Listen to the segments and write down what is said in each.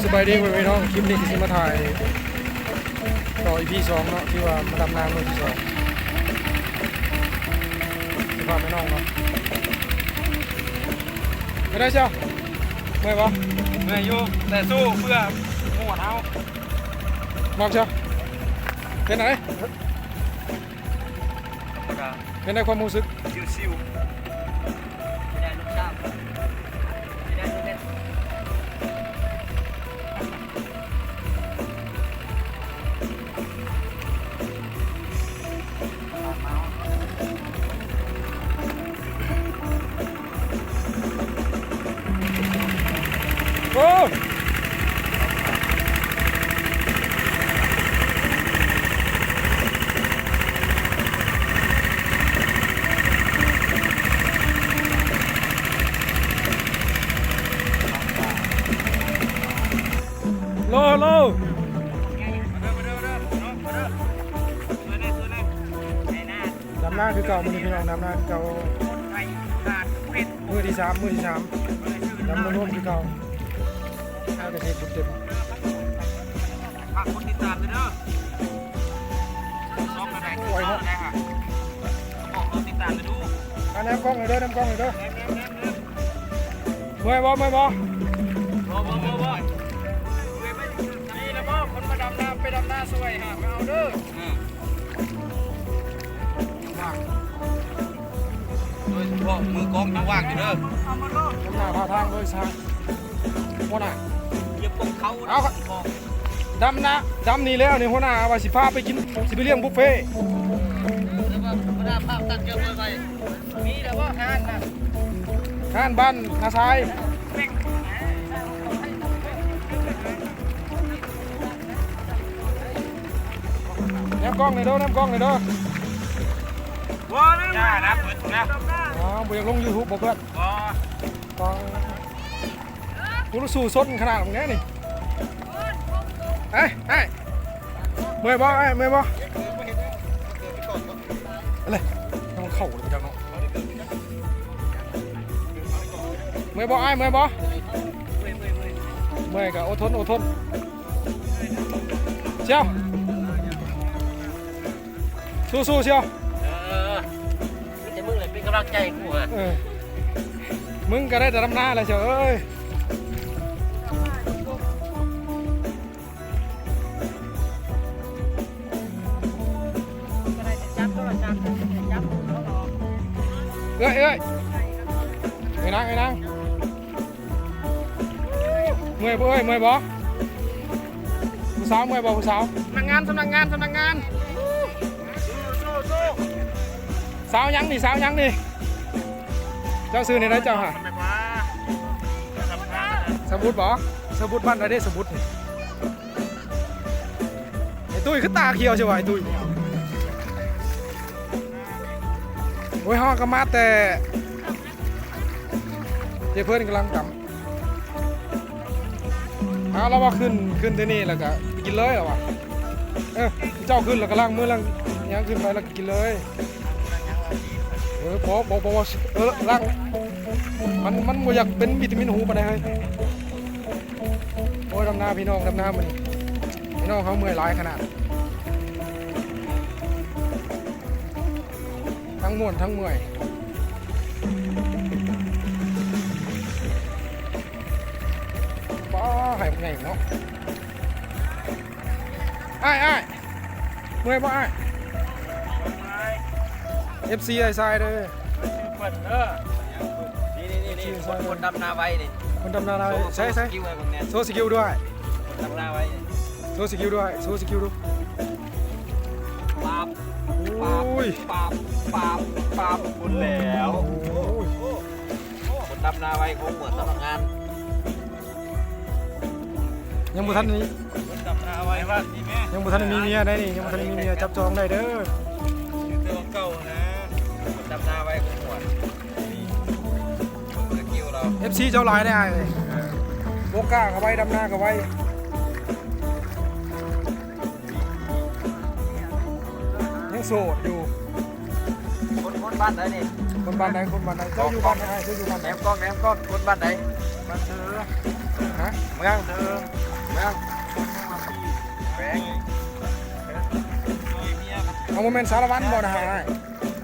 ສະບາຍດີພໍ່ແມ່ພີ່ນ້ອງ ຄລິບນີ້ກໍຊິມາຖ່າຍຕໍ່ ອີພີສອງເນາະ ທີ່ວ່າມາດຳນາມື້ທີສອງ ສະພາບແມ່ນ້ອງເນາະ ເປັນໃດເຊຍ ເມື່ອຍບໍ່? ເມື່ອຍຢູ່ ແຕ່ສູ້ເພື່ອໝວດເຮົາ ມອບເຊຍ ເປັນໃດ? ທຳມະດາ ເປັນໃດຄວາມຮູ້ສຶກ? ຊິວໆ ໄດ້ລູກສາມ ໄດ້ລູກເລັກ ໂອ້ ໂລ ໂລ ດຳນາຄືເກົ່າ ມື້ນີ້ພີ່ນ້ອງ ດຳນາຄືເກົ່າ ມື້ທີສາມ ມື້ທີສາມ ດຳມາລວມຄືເກົ່າ ຫາກະເສດບຸນເຕັມ ຝາກກົດຕິດຕາມເດີ ສອງກະໄດ້ ສອງກະໄດ້ ບອກກົດຕິດຕາມເດີ ອ່າ ແນມກ້ອງໃຫ້ເດີ ແນມກ້ອງໃຫ້ເດີ ເມື່ອຍບໍ່? ເມື່ອຍບໍ່? ບໍ່ ບໍ່ ບໍ່ ບໍ່ ມີແລ້ວບໍ່ ຄົນມາດຳນາ ໄປດຳນາຊ່ວຍຫາມາເອົາເດີ ອືມ ໂດຍສະເພາະມືກ້ອງຍັງວ່າງຢູ່ເດີ ນຳໜ້າພາທາງໂດຍສານ ຫົວໜ້າ ຢາກພວກເຂົາ ເອົາ ດຳນາ ດຳນີ້ແລ້ວນີ້ ຫົວໜ້າວ່າຊິພາໄປກິນ ຊິໄປລ້ຽງບຸບເຟ ແຕ່ວ່າບັນດາພາບຕັດເຈີເປີດໄວ້ ມີແລ້ວບໍ່ຮ້ານນະ ຮ້ານບ້ານນາຊາຍ ແນມກ້ອງໜ່ອຍເດີ ແນມກ້ອງໜ່ອຍເດີ ບໍ່ນະ ຢ່ານະ ເປີດນະ ອ້າວ ບໍ່ຢາກລົງຢູທູບບໍ່ເພື່ອນ? ບໍ່ ຕ້ອງ ກູລະສູ້ຊົນຂະໜາດແນວນີ້ ເອີຍ ເອີຍ ເມື່ອຍບໍ່? ເອີຍ ເມື່ອຍບໍ່? ເອົາເລີຍ ເອົາເຂົ້າເລີຍ ເຈົ້າເນາະ ເມື່ອຍບໍ່ອ້າຍ? ເມື່ອຍບໍ່? ເມື່ອຍກໍອົດທົນ ອົດທົນ ຊຽວ ສູ້ໆ ຊຽວ ເອີ ມີແຕ່ມຶງແຫຼະເປັນກຳລັງໃຈໃຫ້ກູ ເອີ ມຶງກໍໄດ້ແຕ່ດຳນາແຫຼະ ຊຽວເອີຍ ເອື້ອຍ ເອື້ອຍ ເອື້ອຍນາງ ເອື້ອຍນາງ ເມື່ອຍບໍ່ເອີຍ? ເມື່ອຍບໍ່? ຜູ້ສາວເມື່ອຍບໍ່? ຜູ້ສາວ ສຳນັກງານ ສຳນັກງານ ສຳນັກງານ ສາວຫຍັງນີ້? ສາວຫຍັງນີ້? ເຈົ້າຊື່ແນວໃດເຈົ້າຫະ? ສະບຸດບໍ່? ສະບຸດບ້ານໃດເດ້? ສະບຸດນີ້ ໄອ້ຕຸ້ຍຄືຕາຂຽວໃຊ່ຫວາ ໄອ້ຕຸ້ຍ? ໂອ້ຍ ເຮົາກໍມາແຕ່ ເຈ້ເພິ່ນກຳລັງຕຳ ເອົາ ລາວວ່າຂຶ້ນ ຂຶ້ນແຕ່ນີ້ແລ້ວກໍໄປກິນເລີຍ ລາວວ່າ ເອີ ເຈົ້າຂຶ້ນແລ້ວກໍລ້າງມືລ້າງຫຍັງ ຂຶ້ນໄປແລ້ວກໍກິນເລີຍ ເອີ ບໍ່ ບໍ່ ບໍ່ ເອີ ລ້າງ ມັນ ມັນບໍ່ຢາກເປັນວິຕາມິນຫູປານໃດເຮີ້ຍ. ໂອ້ຍ ດຳນາພີ່ນ້ອງ ດຳນາມື້ນີ້ ພີ່ນ້ອງເຮົາເມື່ອຍຫຼາຍຂະໜາດ ທັງມ່ວນທັງເມື່ອຍ ປ້າ ໄຫບັກໃຫຍ່ເນາະ ອ້າຍ ອ້າຍ ເມື່ອຍບໍ່ອ້າຍ? ເອັຟຊີອ້າຍຊາຍເດີ ເພິ່ນເດີ ນີ້ໆໆ ຄົນ ຄົນດຳນາໄວນີ້ ຄົນດຳນາໄວ ໂຊ ໃສ່ ໃສ່ ໂຊສະກິວໃຫ້ເບິ່ງແດ່ ໂຊສະກິວດ້ວຍ ຄົນດຳນາໄວນີ້ ໂຊສະກິວດ້ວຍ ໂຊສະກິວດູ ປາບ ໂອ້ຍ ປາບ ປາບ ປາບ ພຸ້ນແລ້ວ ໂອ້ຍ ຄົນດຳນາໄວຂອງໝວດສຳນັກງານ ຍັງບໍ່ທັນມີ ດຳນາໄວ ຍັງບໍ່ທັນໄດ້ມີເມຍໄດ໋ນີ້ ຍັງບໍ່ທັນໄດ້ມີເມຍ ຈັບຈອງໄດ້ເດີ ຄືເກົ່ານະ ດຳນາໄວກວ່າ ເອັຟຊີເຈົ້າຫຼາຍເດ້ອ້າຍ ໂບກກ້າກໍໄວ ດຳນາກໍໄວ ຍັງໂສດຢູ່ ຄົນ ຄົນບ້ານໃດນີ້? ຄົນບ້ານໃດ? ຄົນບ້ານໃດ? ເຈົ້າຢູ່ບ້ານໃດ? ເຈົ້າຢູ່ບ້ານໃດ? ແນມກ້ອງ ແນມກ້ອງ ຄົນບ້ານໃດ? ບ້ານເຊີ ຮະ? ເມືອງ ເມືອງ ແຂວງ ເອົາ ບໍ່ແມ່ນສາລະວັນບໍ່ນະ ອ້າຍ?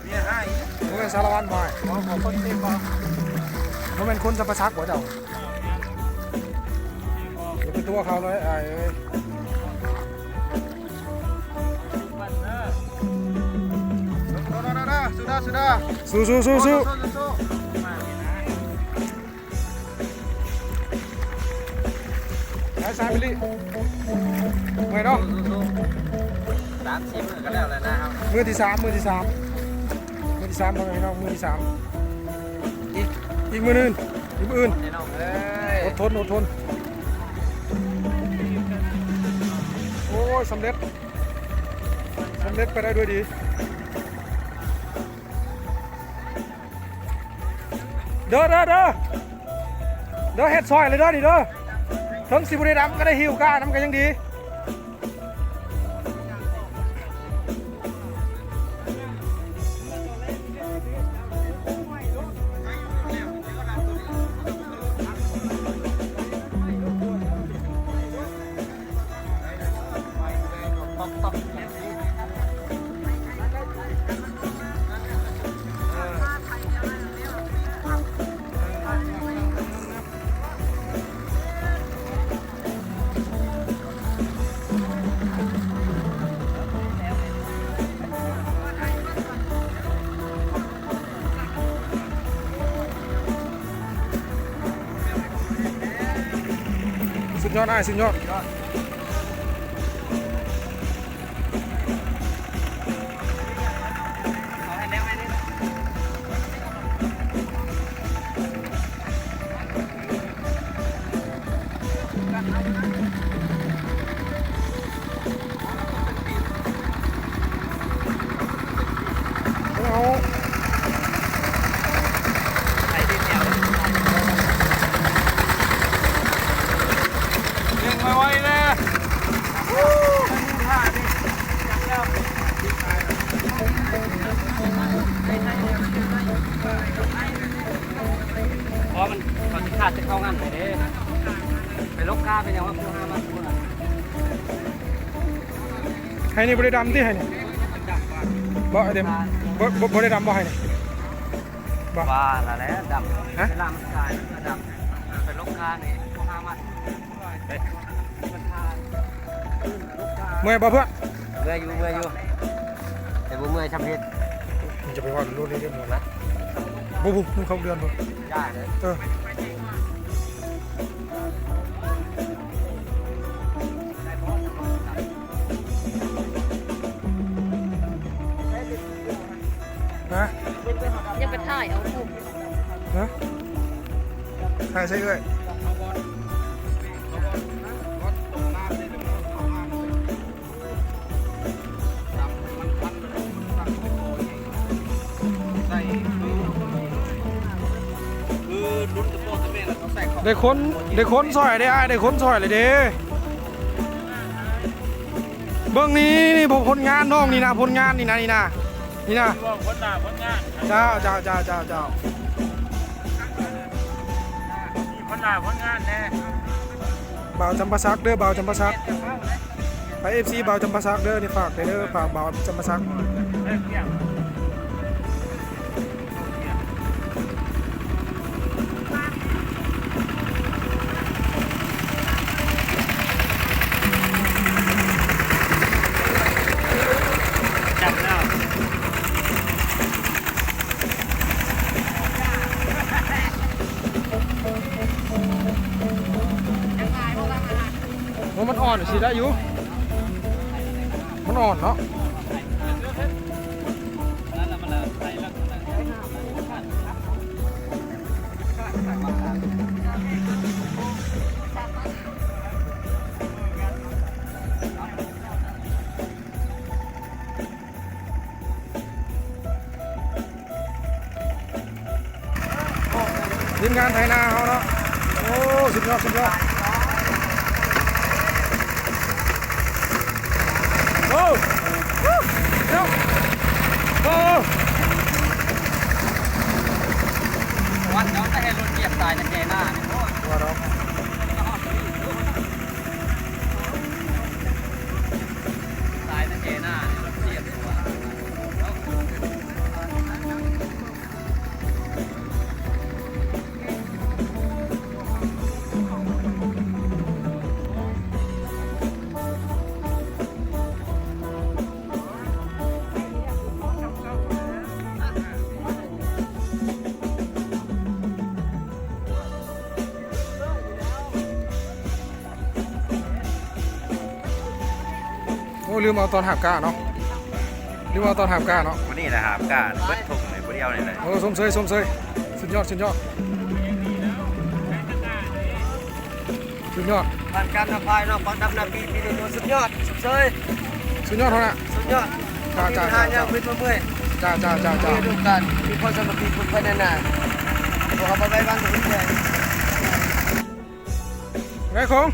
ເມຍອ້າຍ ບໍ່ແມ່ນສາລະວັນບໍ່ ອ້າຍ? ບໍ່ ບໍ່ຄົນເຊບໍ່ ບໍ່ແມ່ນຄົນຈຳປາສັກບໍ່ເຈົ້າ? ຢ່າໄປຕົວະເຂົາເລີຍອ້າຍເອີຍ. ສູ້ໆໆໆ ສູ້ໆໆໆ ສູ້ໆໆໆ. ໄປຊາຍບິລິ ເມື່ອຍເນາະ ສາມສີ່ມື້ກໍແລ້ວແຫຼະນະ ມື້ທີສາມ ມື້ທີສາມ ມື້ທີສາມ ພໍ່ແມ່ພີ່ນ້ອງ ມື້ທີສາມ ອີກ ອີກມື້ໜຶ່ງ ອີກມື້ອື່ນ ພີ່ນ້ອງເອີຍ ອົດທົນ ອົດທົນ. ໂອ້ຍ ສຳເລັດ ສຳເລັດໄປໄດ້ດ້ວຍດີ. ເດີ ເດີ ເດີ ເດີ ເຮັດຊ່ອຍເລີຍເດີນີ້ເດີ ເຖິງຊິບໍ່ໄດ້ດຳກໍໄດ້ຫິ້ວກ້ານຳກໍຍັງດີ. ສຸດຍອດອ້າຍ ສຸດຍອດ. ເລັ່ງໄວໆແດ່. ເພາະມັນ ເຂົາຊິຂາດແຕ່ເຂົ້າງານໄປເດ້ ໄປລົກກາໄປຫຍັງວ່າຜູ້ຫາມາຜູ້ນະ. ໄຮ່ນີ້ບໍ່ໄດ້ດຳຕິ ໄຮ່ນີ້? ບໍ່ ໄອ້ເຕັມ ບໍ່ ບໍ່ ບໍ່ໄດ້ດຳບໍ່ ໄຮ່ນີ້? ບໍ່ ວ່າລະແຫຼະດຳ ຮະ? ເວລາມັນຕາຍມັນກໍດຳ ໄປລົກການີ້ຜູ້ຫາມາ. ເມື່ອຍບໍ່ເພື່ອນ? ເມື່ອຍຢູ່ ເມື່ອຍຢູ່ ແຕ່ບໍ່ເມື່ອຍຊ່ຳເຮັດ. ມັນຈະໄປຮອດໂລດເດ້ໝົດນະ. ບໍ່ ບໍ່ ມັນເຂົ້າເດືອນພຸ້ນ. ຢ່າເດີ. ເອີ. ຮະ? ຍັງໄປຖ່າຍເອົາຜູ້. ຮະ? ຖ່າຍໃສ່ເອື້ອຍ. ໄດ້ຄົນ ໄດ້ຄົນຊ່ອຍເດ້ອ້າຍ ໄດ້ຄົນຊ່ອຍເລີຍເດ້. ເບິ່ງນີ້ ນີ້ ຜົນງານນ້ອງນີ້ນະ ຜົນງານນີ້ນະ ນີ້ນະ ນີ້ນະ ເວົ້າຜົນໜ້າຜົນງານ. ເຈົ້າ ເຈົ້າ ເຈົ້າ ເຈົ້າ ເຈົ້າ ມີຜົນໜ້າຜົນງານແດ່. ບ່າວຈຳປາສັກເດີ ບ່າວຈຳປາສັກ ໄປ ເອັຟຊີ ບ່າວຈຳປາສັກເດີ ນີ້ຝາກແດ່ເດີ ຝາກບ່າວຈຳປາສັກ. ໂອ້ ມັນອ່ອນ ຊິໄດ້ຢູ່ ມັນອ່ອນເນາະ. ທີມງານໄຖນາເຮົາເນາະ ໂອ້ ສຸດຍອດ ສຸດຍອດ. ໂອ້ ໂອ້ ວັນເນາະ ຈະໃຫ້ລົດຢຽບຕາຍໃນແຈໜ້ານີ້ ບໍ່ວ່າດອກ. ໂອ້ ລືມເອົາຕອນຫາບກ້າເນາະ ລືມເອົາຕອນຫາບກ້າເນາະ. ມື້ນີ້ລະຫາບກ້າເບິດທົ່ງເລີຍ ຜູ້ດຽວນີ້ແຫຼະ. ໂອ້ ຊົມເຊີຍ ຊົມເຊີຍ ສຸດຍອດ ສຸດຍອດ ສຸດຍອດ. ຜ່ານການນຳພາຍເນາະ ປາກດຳນາປີ ປີນີ້ ໂອ້ ສຸດຍອດ ຊົມເຊີຍ ສຸດຍອດເທົ່ານັ້ນ ສຸດຍອດ. ຈ້າ ຈ້າ ຈ້າ ຍ່າງເປັນເມື່ອຍ ຈ້າ ຈ້າ ຈ້າ ຈ້າ ດ້ວຍການມີຄວາມສາມັກຄີ ຜູກພັນແໜ້ນໜາ ພວກເຮົາໄປໄວວັນເປັນເພື່ອນ. ໄງຂອງ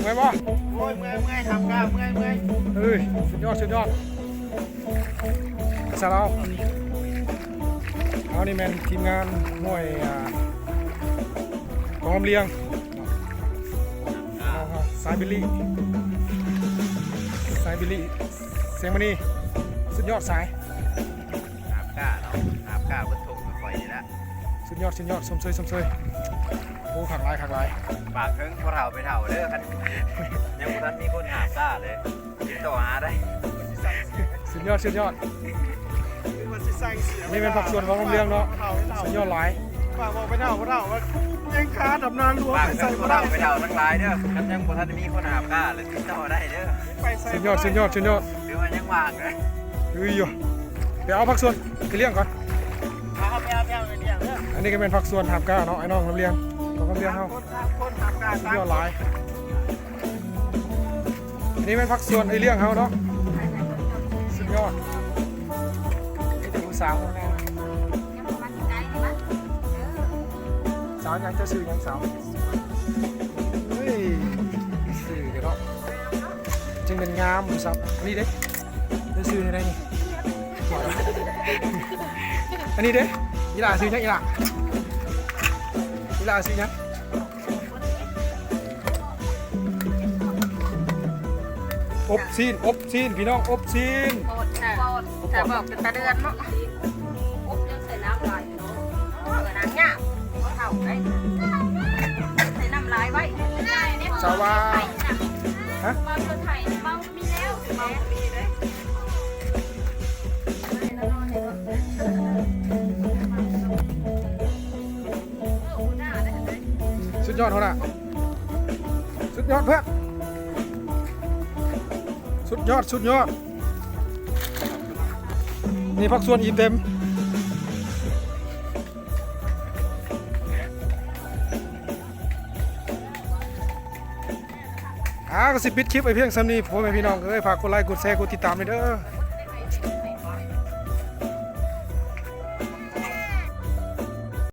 ເມື່ອຍບໍ່? ໂອ້ຍ ເມື່ອຍ ເມື່ອຍ ຫາບກ້າ ເມື່ອຍ ເມື່ອຍ. ເອີຍ ສຸດຍອດ ສຸດຍອດ ພາສາລາວ. ເຮົານີ້ແມ່ນທີມງານໜ່ວຍ ອ່າ ກອງລຳລຽງ ສາຍບິລລີ ສາຍບິລລີ ແສງມະນີ ສຸດຍອດສາຍ. ຫາບກ້າເນາະ ຫາບກ້າເບິດທົ່ງກັບຂ້ອຍນີ້ລະ. ສຸດຍອດ ສຸດຍອດ ຊົມເຊີຍ ຊົມເຊີຍ. ໂອ້ ຄັກຫຼາຍ ຄັກຫຼາຍ. ຝາກເຖິງພໍ່ເຖົ້າແມ່ເຖົ້າເດີ ຄັນຍັງບໍ່ທັນມີຄົນຫາບກ້າເລີຍ ຕິດຕໍ່ຫາໄດ້. ສຸດຍອດ ສຸດຍອດ. ນີ້ແມ່ນພາກສ່ວນຂອງລຳລຽງເນາະ ສຸດຍອດຫຼາຍ. ຝາກບອກແມ່ເຖົ້າ ພໍ່ເຖົ້າວ່າຍັງຄາດຳນາຫຼວງ ໄປໃສບໍ່ໄດ້. ຝາກເຖິງພໍ່ເຖົ້າແມ່ເຖົ້າທັງຫຼາຍເດີ ຄັນຍັງບໍ່ທັນມີຄົນຫາບກ້າເລີຍ ຕິດຕໍ່ໄດ້ເດີ. ໄປໃສ ສຸດຍອດ ສຸດຍອດ ສຸດຍອດ. ຖືວ່າຍັງວ່າງເລີຍ. ເອີຍ ໄປເອົາພາກສ່ວນໄປລ້ຽງກ່ອນ. ເອົາ ເອົາ ເອົາໄປລ້ຽງເດີ. ອັນນີ້ກໍແມ່ນພາກສ່ວນຫາບກ້າເນາະ ໄອ້ນ້ອງລຳລຽງ ຂອງລຳລຽງເຮົາ. ສາມຄົນ ສາມຄົນຫາບກ້າ ສຸດຍອດຫຼາຍ. ອັນນີ້ແມ່ນພາກສ່ວນໄອ້ລ້ຽງເຮົາເນາະ ສຸດຍອດ. ມີແຕ່ຜູ້ສາວງາມໆ. ສາວຫຍັງ? ເຈົ້າຊື່ຫຍັງສາວ? ເຮີ້ຍ ຊື່ເດເນາະ ຈຶ່ງແມ່ນງາມຜູ້ສາວ. ອັນນີ້ເດ້ ເຈົ້າຊື່ແນວໃດນີ້? ອັນນີ້ເດ້ ອີ່ຫຼ້າຊື່ຫຍັງ? ອີ່ຫຼ້າ ອີ່ຫຼ້າຊື່ຫຍັງ? ອົບຊີ້ນ ອົບຊີ້ນ ພີ່ນ້ອງ ອົບຊີ້ນ. ໂພດແທ້ ຖ້າບອກເປັນຕາເດືອນເນາະ. ອົບຍັງໃສ່ນ້ຳຫຼາຍເນາະ ເອີ ນ້ຳຍາກ ເຖົ້າໄດ໋ ໃສ່ນ້ຳຫຼາຍໄວ້. ສາວວ່າ ຮະ? ເບົາເທົ່າໄທ ເບົາມີແລ້ວ ເບົາມີເດ້. ສຸດຍອດ ຫົວໜ້າ ສຸດຍອດເພື່ອນ ສຸດຍອດ ສຸດຍອດ. ນີ້ພາກສ່ວນອີ່ເຕັມ. ອ່າ ກໍຊິປິດຄລິບໄວ້ພຽງສ່ຳນີ້ ພໍ່ແມ່ພີ່ນ້ອງເອີຍ. ຝາກກົດໄລ ກົດແຊ ກົດຕິດຕາມແດ່ເດີ.